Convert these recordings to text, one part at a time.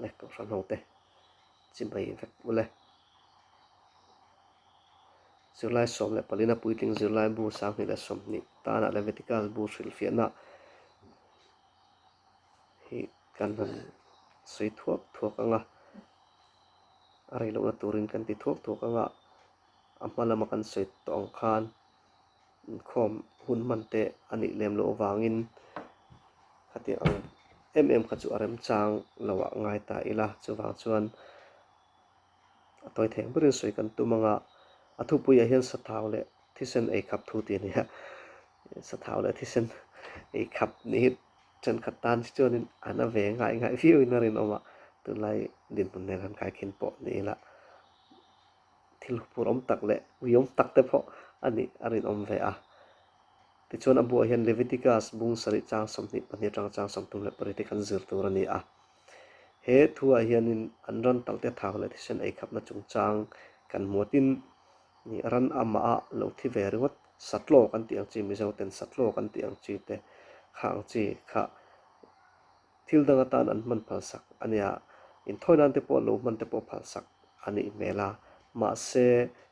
Le Kohhran hote chibai vek ule. Zirlai 14 a puitling zirlai bu 2020 tanah Leviticus bu hrilhfiahna hi kan han sawi thuak thuak ang a, a rei lohna turin kan ti thuak thuak ang a, a hma lama kan sawi tawh ang khan inkhawm hun hman te a nih lem loh avangin khatiang ang em em kha chu a remchang lo ah ngai ta ila, chuvang chuan a tawi thei ang berin sawi kan tum ang a, a thupuiah hian sathau leh thisen ei khap thu tih a ni a, sathau leh thisen ei khap nih hi thenkhat tan hi chuanin an a ve ngai ngai viau in a rinawm a, tunlai dinhmun nen han kaikhin pawh ni ila. Thil phur awm tak leh uiawm tak te pawh a nih a rinawm ve a. Tichuan a buah hian Leviticus bung sarih chang 22 atanga chang 38 hi kan zir tur a ni a. He thuah hianin an ran talte thau leh thisen ei khapna chungchang kan hmu atin ni ran amah a lo thi ve ringawt satlaw kan tih ang chi Mizo ten satlaw kan tih ang chi te kha ang chi kha Thil dang atan an hman phalsak a nia, inthawi nan te pawh lo hman te pawh phalsak a nih hmel a, mahse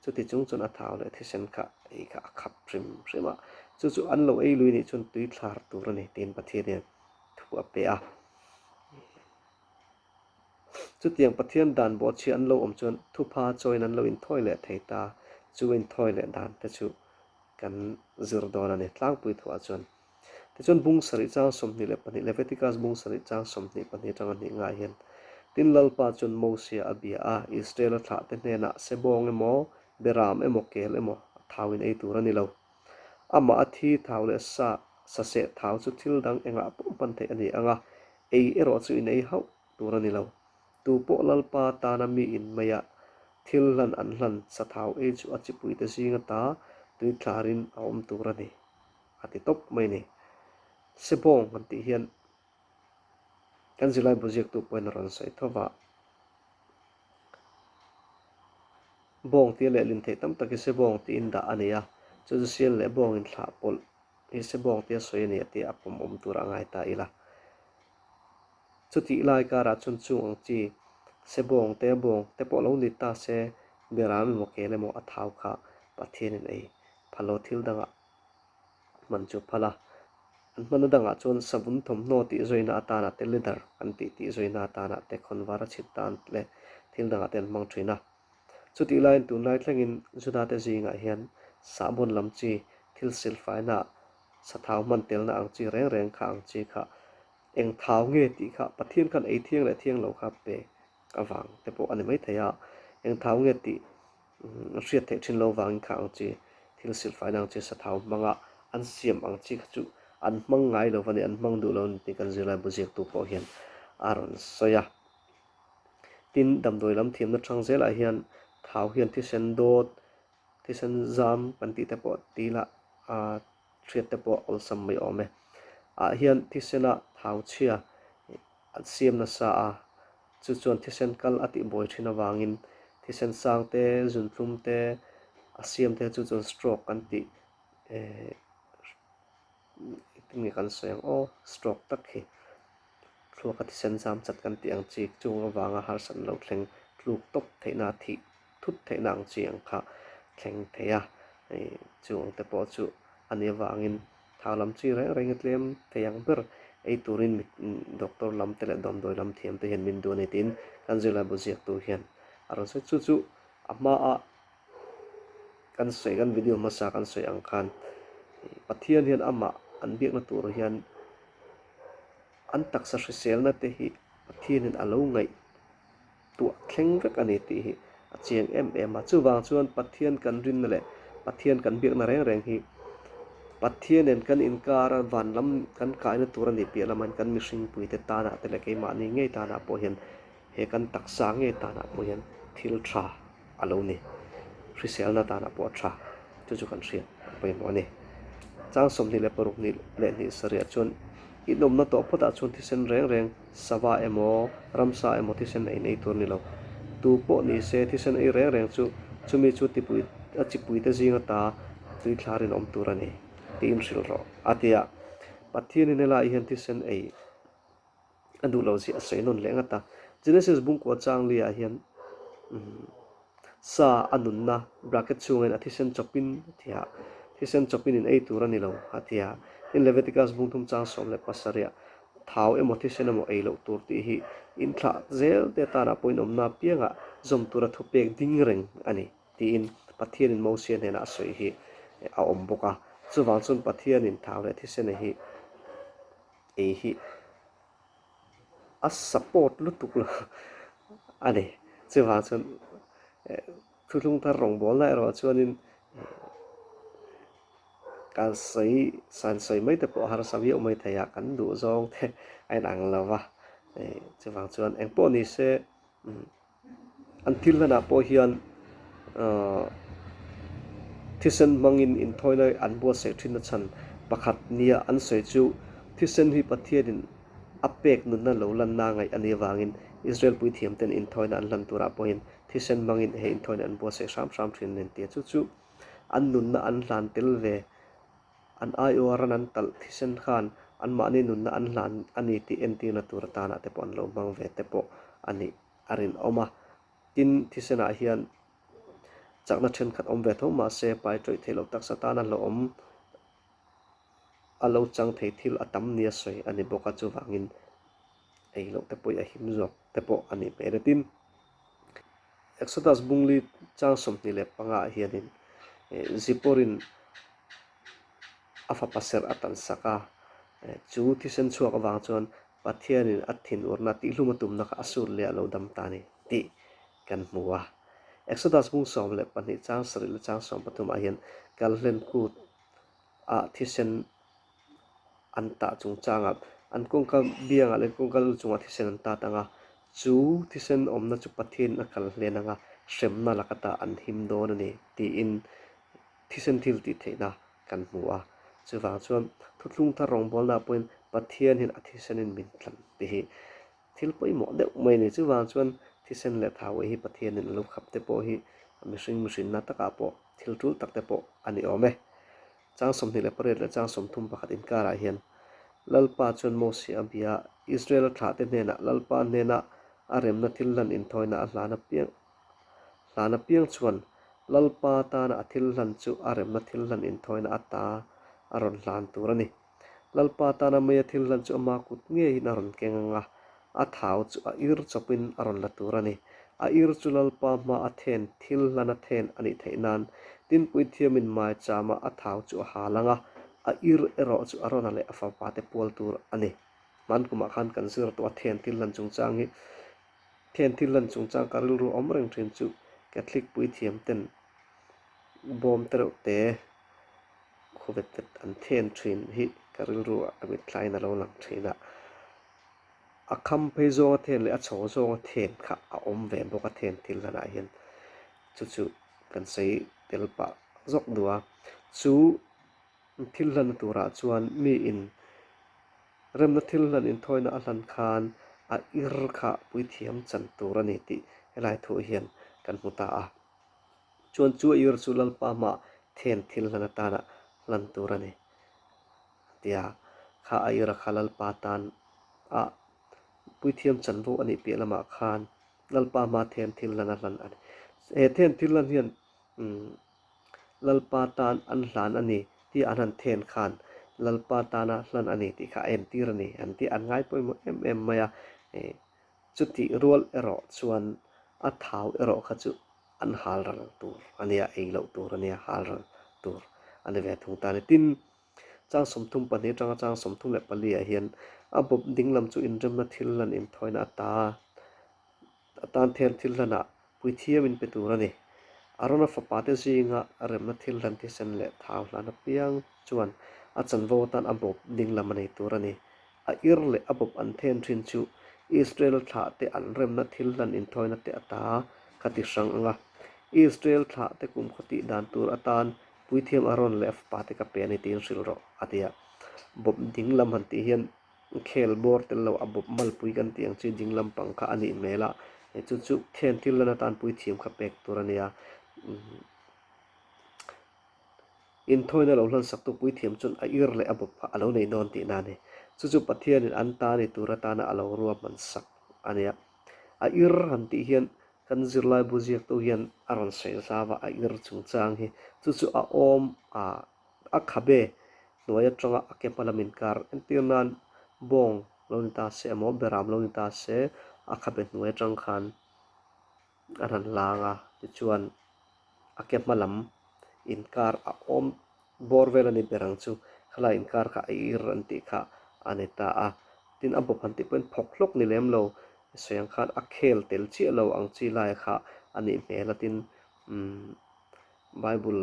chuti chung chuan a thau leh thisen kha ei kha a khap hrim hrim a, chu chu an lo ei lui nih chuan tui thlar tur a ni tiin Pathian hian thu a pe a. Chutiang Pathian dan bawhchhia an lo awm chuan thupha chawiin an lo inthawi leh thei ta, chu inthawi leh dan te chu kan zir dawn a ni tlangpui thuah chuan. Tichuan bung sarih chang 22 Leviticus bung sarih chang 22 atanga hnih ngah hian, Tin Lalpa chuan Mosia a bia a, Israela thlahte hnenah sebawng emaw, beram emaw, kel emaw a thauin ei tur a ni lo. Amah a thi thau leh sa saseh thau chu thil dang engah pawh hman theih a ni ang a, ei erawh chu in ei hauh tur a ni lo. Tu pawh Lalpa tana mi in maia thil hlan an hlan sa thau ei chu a chipuite zinga ta tui tlarin a awm tur a ni. A ti tawp mai ni. Sebawng kan tih hian kan zirlai bu ziaktu pawhin a rawn sawi tho va. Bawng tia lehlin theih tam tak hi sebawng tiin dah a ni a, chu chu sial leh bawng inthlah pawlh hi sebawng tia sawi a ni a tia a pawm awm tur a ngai ta ila. Chutih lai karah chuan chung ang chi sebawng te bawng te pawh lo ni ta se beram emaw kel emaw a thau kha Pathianin ei phalo thil dangah hman chu phal a. An hmanna dangah chuan savun thawmhnaw tih zawina atana te leather kan tih tih zawina atana te khawnvar a chhit tan leh thil dangah te an hmang thin a. Chutih laiin tunlai thlengin Juda te zingah hian sahbawn lam chi thil silfaina sathau hman telna ang chi reng reng kha ang chi kha eng thau nge tih kha Pathian khan ei thiang leh thiang lo kha pe avang te pawh a ni maithei a, eng thau nge tih hriat theih thin lo vangin kha ang chi thil silfaina ang chi sathau hmanga an siam ang chi kha chu an hmang ngai lo va ni, an hmang duh lo a ni tih kan zirlai bu ziaktu pawh hian a rawn sawi a. Tin, damdawi lam thiamna chang zelah hian thau hian thisen dawt, thisen zam kan tih te pawh ti ila hriat te pawh awlsam mai awm e. Ah hian thisena thau chhia an siam nasa a, chu chuan thisen kal a tih buai thin avangin thisen sang te, zunthlum te a siam te chu chuan stroke kan tih eh engtin nge kan sawi ang aw stroke tak hi thluaka thisen zam chat kan tih ang chi chung avanga harsatna lo thleng tluk tawp theihna thih thut theihna ang chi ang kha thleng thei a, hei chu ang te pawh chu a nih avangin thau lam chi reng reng hi tlem thei ang ber ei turin mi doctor lam te leh damdawi lam thiam te hian min duh a ni tiin kan zirlai bu ziaktu hian a rawn sawi. Chu chu a hmaa kan sawi kan video hmasa kan sawi ang khan Pathian hian amah an biakna tur hian an taksa hriselna te hi Pathianin a lo ngaih tuah thleng vek a ni tih hi a chiang em em a. Chuvang chuan Pathian kan rinna leh Pathian kan biakna reng reng hi Pathianin kan inkara van lam kan kaina tur a nih piah lamain kan mihringpuite tanah te leh keimahni ngei tanah pawh hian he kan taksa ngei tanah pawh hian thil tha a lo ni. Hriselna tanah pawh a tha. Chu chu kan hriat a pawimawh a ni. Chang 26 ni leh hnih sarih chuan inawmna tawh phawtah chuan thisen reng reng Sava emaw, ramsa emaw thisen ei nei tur ni lo. Tu pawh ni se thisen ei reng reng chu chumi chu tipui a chipuite zinga ta tui thla rinawm tur a ni, tiin hrilh rawh, a ti a. Pathianin helai hian thisen ei a duh lo zia a sawi nawn leh ngat a. Genesis bungkua chang liah hian sa a nunna bracket chhungin a thisen chawpin a ti a, thisen chawpin in ei tur a ni lo a ti a. Tin, Leviticus bungthum chang 17 ah thau emaw thisen emaw ei loh tur tih hi inthlah zel te atana pawinawmna apiangah zawm tura thupek ding reng a ni tiin Pathianin Mosia hnenah a sawi hi a awm bawk a. Chuvang chuan Pathianin thau leh thisen hi ei hi a support lutuk lo a ni. Chuvang chuan thuthlung thar rawngbawlna erawh chuanin kan sawi san sawi mai te pawh harsa viau mai thei a, kan duh zawng te a inang lo va, chuvang chuan engpawh ni se an thil hlanah pawh hian thisen hmangin inthawina an buatsaih thin nachhan pakhat nia an sawi chu thisen hi Pathianin a pek nunna lo lanna ngaih a nih avangin Israel puithiamten inthawina an hlan turah pawhin thisen hmangin he inthawina an buatsaih hram hram thin a ni tia chu chu an nunna an hlan tel ve, an aiawha ran an talh thisen khan anmahni nunna an hlan a ni tih entirna tur atanah te pawh an lo hmang ve te pawh a nih a rinawm a. Tin, thisenah hian chakna thenkhat awm ve tho mahse pai tawih theih loh taksa tana hlauhawm a lo chang thei thil a tam nia sawi a ni bawk a, chuvangin ei loh te pawh hi a him zawk te pawh a nih hmel e. Tin, Exodus bungli chang 25 ah hianin Zipporin a fapa serh a tan sak a, chu thisen chhuak avang chuan Pathianin a thinurna tihlum a tumna kha a sur leh a lo dam ta a ni tih kan hmu a. Exodus bung 12 chang 7 leh chang 13 ah hian Kalhlen kut ah thisen an tah chungchangah an kawngka biangah leh kawngka lu chungah thisen an tat ang a, chu thisen awmna chu Pathianin a kal hlen ang a, hremna laka tah an him dawn a ni tiin thisen thil tih theihna kan hmu a. Chuvang chuan thuthlung thar rawngbawlnaah pawhin Pathian hian a thisenin min tlan tih hi thil pawimawh deuh mai a ni. Chuvang chuan thisen leh thau hi Pathianin a lo khap te pawh hi mihring mihrinna takah pawh thil tul tak te pawh a ni awm e. Chang 28 leh chang 31 inkarah hian Lalpa chuan Mosia a bia a, Israel-a thlahte hnenah Lalpa hnena a remna thil hlan inthawina a hlan apiang hlan apiang chuan Lalpa tana a thil hlan chu a remna thil hlan inthawina ata a rawn hlan tur a ni. Lalpa tana meia thil hlan chu ama kut ngeiin a rawn keng ang a, a thau chu a ir chawpin a rawn la tur a ni. A ir chu Lalpa hma a then thil hlan a then a nih theih nan, Tinpui thiamin maichama a thau chu a hal ang a, a ir erawh chu Arona leh a fapa te pual tur a ni. Hman kumah khan kan zir tawh a then thil hlan chungchang hi then thil hlan chungchang ka rilru awm reng thin chu Catholic puithiam ten bawm tereuh te Khuavet vet an then thin hi ka rilru ah ka mittlaiin a lo lang thin a, a kham phei zawnga then leh a chho zawnga then kha a awm ve bawk a then thil hlanah hian chu chu kan sawi tel pah zawk duh a, chu thil hlanna turah chuan mi in remna thil hlan inthawina a hlan khan a ir kha puithiam chan tur a ni tih helai thu hian kan hmu ta a. Chuan chu a ir chu Lalpa hmah then thil hlan atana hlan tur a ni. A ti a, kha a ira kha Lalpa tan a puithiam chanvo a nih piah lamah khan Lalpa hma then thil hlan a hlan a ni. He then thil hlan hian Lalpa tan an hlan a ni tih an han then khan Lalpa tana hlan a ni tih kha a entir a ni an ti a, an ngai pawimawh em em mai a. Chutih rual erawh chuan a thau erawh kha chu an hal ral tur a nia, ei loh tur a nia, hal ral tur a ni ve thung ta a ni. Tin, chang 32 atanga chang 34 ah hian a bawp dinglam chu inremna thil hlan inthawina ata atan then thil hlanah puithiam in pe tur a ni. Arona fapate zinga remna thil hlan thisen leh thau hlan apiang chuan a chanvo atan a bawp dinglam a nei tur a ni. A ir leh a bawp an then thin chu Israel thlahte an remna thil hlan inthawina te ata ka ti hrang ang a. Israel thlahte kumkhaw tih dan tur atan puithiam Aaron leh a fapate ka pe a ni tiin hrilh rawh, a ti a. Bawp dinglam han tih hian khel bawr tel lo a bawp malpui kan tih ang chi dinglam pang kha a nih hmel a, chu chu then thil hlan atan puithiam kha pek tur a nia. Inthawina lo hlansak tu puithiam chuan a ir leh a bawp kha a lo nei dawn tihna a ni. Chu chu Pathianin an ta ni tur atana a lo ruahman sak a nia. A ir han tih hian kan zirlaibu ziaktu hian a rawn sawi zau a, a ir chungchang hi. Chu chu a awm a, a khabe hnuai atanga a ke hma lam inkar entir nan bawng lo ni ta se emaw beram lo ni ta se a khabe hnuai atang khan a rawn lang a, tichuan a ke hma lam inkar a awm bawr vel a ni ber ang chu, khalai inkar kha a ir an tih kha a ni ta a, tin a bawp han tih pawhin phawk hlawk ni lem lo sawi ang khan a khel tel chiah lo ang chi lai kha a nih hmel a, tin umm Bible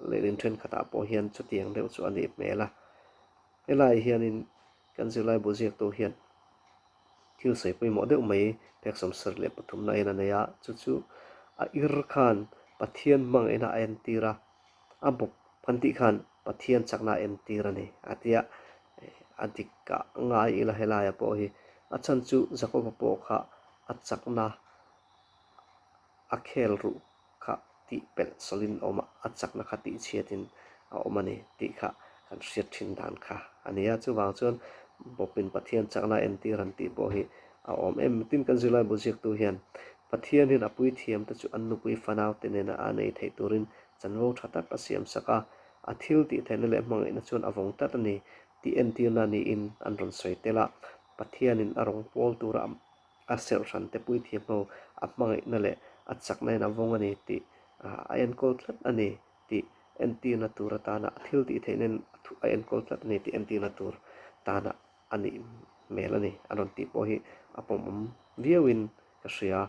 lehlin thenkhatah pawh hian chutiang deuh chu a nih hmel a, helai hianin kan zirlaibu ziaktu hian thil sawi pawimawh deuh mai pek 73 na in a nei a, chu chu a ir khan Pathian hmangaihna a entir a, a bawp kan tih khan Pathian chakna a entir a ni a tia, a dik ah ngai ila helaia pawh hi a chhan chu Jakoba pawh kha a chakna a khel ruh kha tih pelh sawlin a awm a, a chakna kha tih chhiatin a awm a ni tih kha kan hriat thin dan kha a ni a. Chuvang chuan bawpin Pathian chakna entir han tih pawh hi a awm em. Tin kan zirlaibu ziaktu hian Pathian hian a puithiam te chu an nupui fanau te nena a nei theih turin chanvo tha tak a siam sak a, a thil tih theihna leh hmangaihna chuan a vawng tlat a ni tih entirna niin an rawn sawi tel a. Pathianin a rawn pawl tura a serh hran te puithiam ho a hmangaihna leh a chakna in a vawng a ni tih a enkawl tlat a ni tih entirna tur atana a thil tih theihna in a enkawl tlat a ni tih entirna tur tana a nih hmel a ni a rawn tih pawh hi a pawmawm viau in ka hria.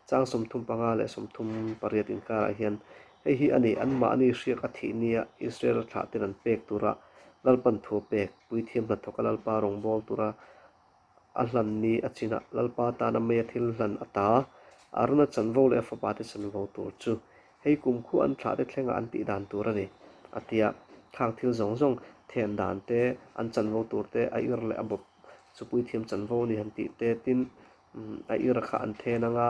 Chang 35 leh 38 inkarah hian hei hi a ni anmahni hriak a thih nia Israel thlah ten an pek tura Lalpan thu a pek puithiam hnathawka Lalpa rawngbâwl tura A hlan ni a chinah Lalpa tana mei a thil hlan a ta. Arona chanvo leh a fapate chanvo tur chu hei kum khu an thlahte thlengah an tih dan tur a ni, a ti a. Khang thil zawng zawng then dan te, an chanvo tur te, a ir leh a bawp chu puithiam chanvo a ni han tih te, tin a ir kha an then anga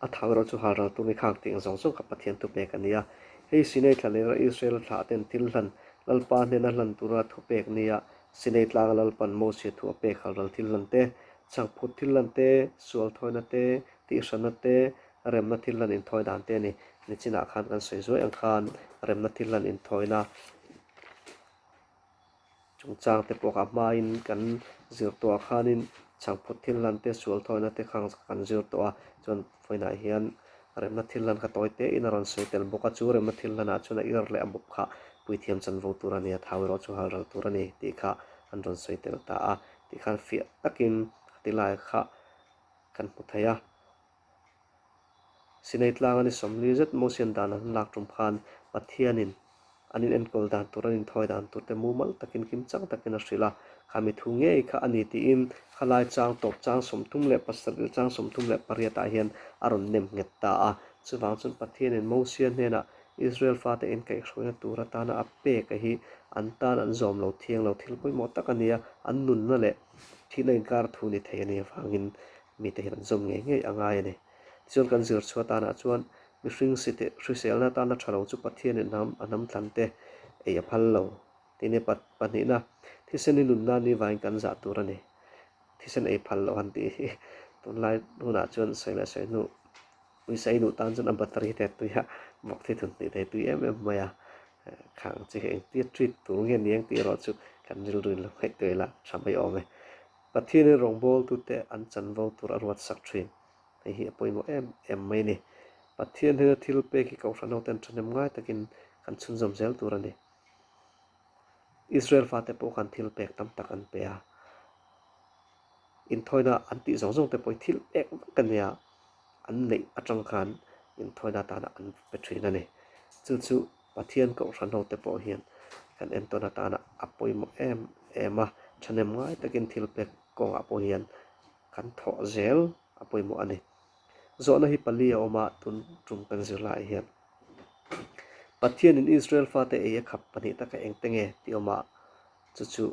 A thau erawh chu hal ral tur ni khak tih ang zawng zawng kha Pathian thupek a ni a. Hei Sinai thla leh Israel thlah ten thil hlan Lalpa hnena hlan tura thupek nia Sinai tlanga Lalpan Mosia thu a pek hal ral thil hlan te, chhangphut thil hlan te, sual thawina te, tihhranna te, remna thil hlan inthawi dan te a ni. Nichinah khan kan sawi zuai ang khan remna thil hlan inthawina Chungchang te pawh kha hmain kan zir tawh ah khanin chhangphut thil hlan te sual thawina te kha kan zir tawh a, chuan vawiinah hian remna thil hlan kha tawi te in a rawn sawi tel bawk a, chu remna thil hlanah chuan a ir leh a bawp kha puithiam chanvo tur a ni a, thau erawh chu hal ral tur a ni tih kha an rawn sawi tel ta a, tikhan fiah takin a ti lai kha kan hmu thei a. Sinai tlanga ni 40 zet Mosian dan an lak tum khan Pathianin an inenkawl dan tur, an inthawi dan tur te mumal takin kim chang takin a hrilh a, kha mi thu ngei kha a ni tiin khalai chang tawp chang 37 leh chang 38 ah hian a rawn nem nghet ta a. Chuvang chuan Pathianin Mosia hnenah Israel fate inkaihhruaina tur atana a pek a hi an tan an zawm lo thiang lo thil pawimawh tak a ni a, an nunna leh thihna inkar thu ni thei a nih avangin mite hian an zawm ngei ngei a ngai a ni. Tichuan kan zir chhuah tanah chuan mihring site hriselna atana tha lo chu Pathianin hnam a hnam thlan te ei a phal lo tih nia pahnihna thisen hi nunna ni vangin kan zah tur a ni. Thisen ei phal loh han tih hi tunlai hunah chuan sawi leh sawi hnu uisa ei duh tan chuan a battery te a tui a, vawk thi thun tih te a tui em em mai a, khang chi kha engtia treat tur nge ni ang tih erawh chu kan rilru in lo ngaihtuah ila tha mai awm e. Pathianin rawngbawltute an chanvo tur a ruat sak thin. Hei hi a pawimawh em em mai a ni. Pathian hnena thil pek hi Kohhran hoten thahnem ngai takin kan chhunzawm zel tur a ni. Israel fate pawh khan thil pek tam tak an pe a. Inthawina an tih zawng zawng te pawh hi thil pek vek a nia. An neih atang khan inthawina atana an pe thin a ni. Chu chu Pathian Kohhran hote pawh hian kan entawn atana a pawimawh em em a, thahnem ngai takin thil pek kawngah pawh hian kan thawh zel a pawimawh a ni. Zawhna hi pali a awm a, tun tum kan zir laiah hian Pathianin Israel fate ei a khap pahnih taka engte nge tih awm a, chu chu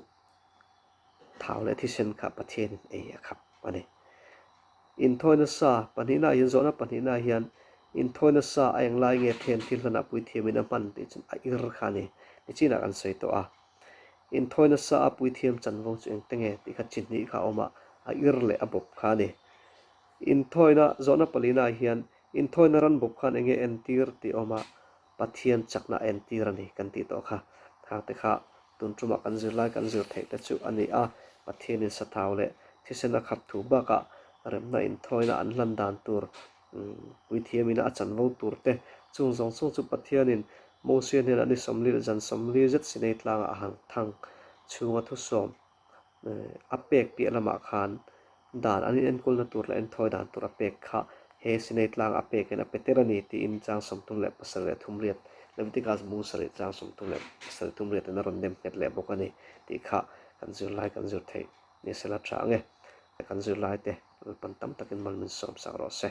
Thau leh thisen kha Pathianin ei a khap a ni. Inthawina sa pahnihnaah hian zawhna pahnihnaah hian inthawina sa a englai nge then thil hlanah puithiamin a hman tih chuan a ir kha a ni. Nichinah kan sawi tawh a. Inthawina sa a puithiam chanvo chu engte nge tih kha chi hnih kha a awm a. A ir leh a bawp kha a ni. Inthawina zawhna palinaah hian inthawina ran bawp khan enge entir tih awm a, Pathian chakna a entir a ni kan tih tawh kha. Thangte kha tun tumah kan zirlai kan zir theih te chu a ni a, Pathianin sathau leh thisen a khap thu bakah remna inthawina an hlan dan tur puithiamina a chanvo tur te chung zawng chung chu Pathianin Mosia hnenah ni 40 leh zan 40 zet Sinai tlangah a han thang chhunga thusawm a pek piah lamah khan dan an inenkawlna tur leh enthawi dan tur a pek kha he Sinai tlang a pekin a pe tel a ni tiin chang 38 Leviticus bu sarih chang 37 in a rawn nem nghet leh bawk a ni tih kha kan zirlai kan zir theih ni sela tha ang e. Kan zirlai te Lalpan tam takin mal min sawm sak rawh se.